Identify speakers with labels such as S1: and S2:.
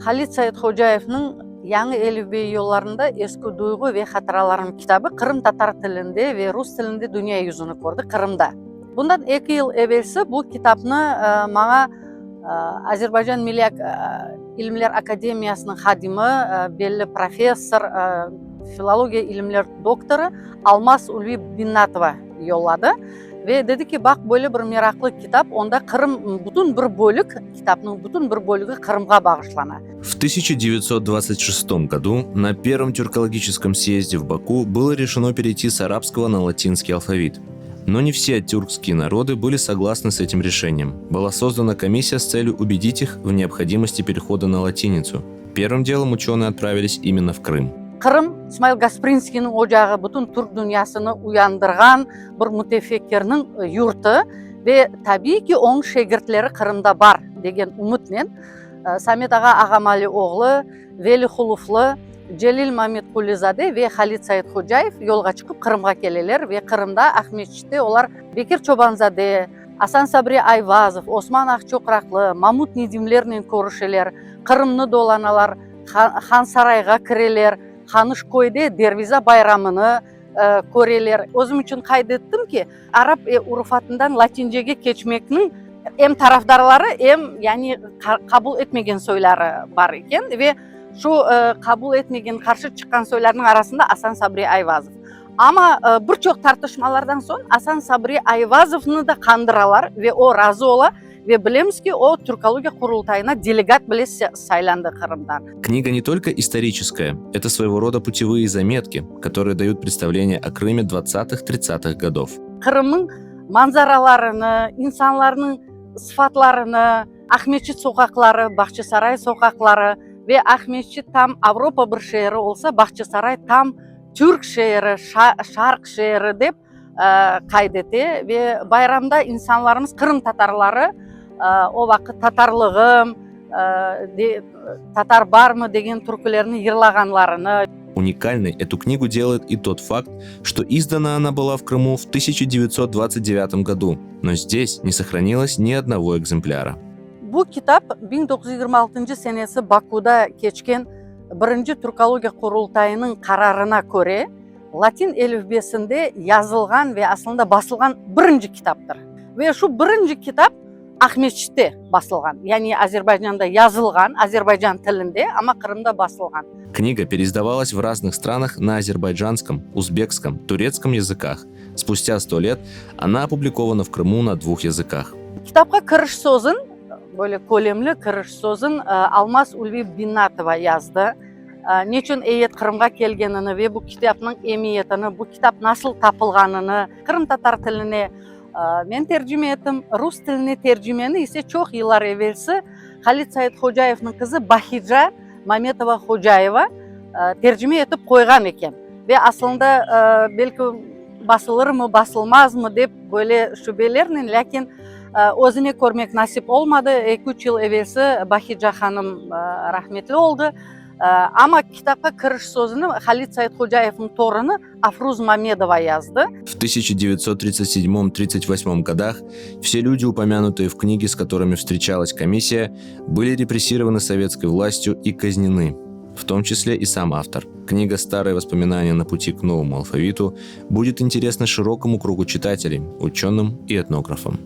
S1: Halid Saidhocayevniñ Yañı elifbe yollarında eski duyğu ve hatıralarım kitabı qırımtatar tilinde ve rus tilinde dünya yüzüni kördi Qırımda. Bundan eki yıl evelsi bu kitapnı maña Azerbaycan Milliy ilimler akademiyasınıñ hadimi, belli professor, filologiya ilimler doktorı Almaz Ulvi Binnatova yolladı ve dedi ki, baq, böyle bir meraqlı kitap, onda Qırım, bütün bir bölük, kitapnıñ bütün bir bölügi Qırımğa bağışlana.
S2: В 1926 году на Первом тюркологическом съезде в Баку было решено перейти с арабского на латинский алфавит. Но не все тюркские народы были согласны с этим решением. Была создана комиссия с целью убедить их в необходимости перехода на латиницу. Первым делом ученые отправились именно в Крым.
S1: Qırım, İsmail Gasprinskiyniñ ocağı, bütün türk dünyasını uyandırğan bir mütefekkirniñ yurtı ve tabiiy ki, onıñ şegirtleri Qırımda bar, degen ümütnen Samet ağa Ağamali oğlu, Veli Huluflı, Celil Mamedqulizade ve Halid Saidhocayev yolğa çıqıp Qırımğa keleler ve Qırımda, Aqmescitte olar Bekir Çobanzade, Asan Sabri Ayvazov, Osman Aqçoqraqlı, Mamut Nedimlernen körüşeler, Qırımnı dolanalar, Hansarayğa kireler, Hanışköyde Derviza bayramını köreler. Özüm içün qayd ettim ki, arap urufatından latincege keçmekniñ em tarafdarları, em yani qabul etmegen soyları bar eken ve şu qabul etmegen, qarşı çıqqan soylarnıñ arasında Asan Sabri Ayvazov. Amma bir çoq tartışmalardan soñ Asan Sabri Ayvazovnı da qandıralar ve o razı ola ve bilemiz ki, o Türkologiya Qurultayına delegat bile saylandı Qırımdan.
S2: Книга не только историческая, это своего рода путевые заметки, которые дают представление о Крыме 20-30-х годов.
S1: Qırımnıñ manzaralarını, insanlarnıñ sıfatlarını, Aqmescit soqaqları, Bağçasaray soqaqları ve Aqmescit tam Avropa bir şeeri olsa, Bağçasaray tam türk şeeri, şarq şeeri dep qayd ete ve bayramda insanlarımız, qırımtatarları o vaqıt Tatarlığım, Tatar barmı degen türkülerni yırlağanlarını.
S2: Уникальной эту книгу делает и тот факт, что издана она была в Крыму в 1929 году, но здесь не сохранилось ни одного экземпляра.
S1: Bu kitap 1926 senesi Bakuda keçken birinci Türkologiya Qurultayınıñ qararına köre latin elifbesinde yazılğan ve aslında basılğan birinci kitaptır. Ve şu birinci kitap Aqmescitte basılğan, yani Azerbaycanda yazılğan, azerbaycan tilinde, amma Qırımda basılğan.
S2: Книга переиздавалась в разных странах на азербайджанском, узбекском, турецком языках. Спустя сто лет она опубликована в Крыму на двух языках.
S1: Kitapqa kiriş sözün, böyle kölemli kiriş sözün Almaz Ulvi Binnatova yazdı. Neçün eyyet Qırımğa kelgenini ve bu kitapnıñ emiyetini, bu kitap nasıl tapılğanını qırımtatar tiline men tercime ettim. Rus tiline tercimeni ise çoq yıllar evelsi Halid Saidhocayevniñ qızı Bahica Mametova-Hocayeva tercime etip qoyğan eken. Ve aslında belki basılırmı, basılmazmı dep böyle şübelernen, lâkin özüne körmek nasip olmadı. Eki-üç yıl evelsi Bahica hanım rahmetli oldı. Amma kitapqa kiriş sözüni Halid Saidhocayevniñ torunı Afruz Mamedova yazdı.
S2: В 1937-38 годах все люди, упомянутые в книге, с которыми встречалась комиссия, были репрессированы советской властью и казнены, в том числе и сам автор. Книга «Старые воспоминания на пути к новому алфавиту» будет интересна широкому кругу читателей, ученым и этнографам.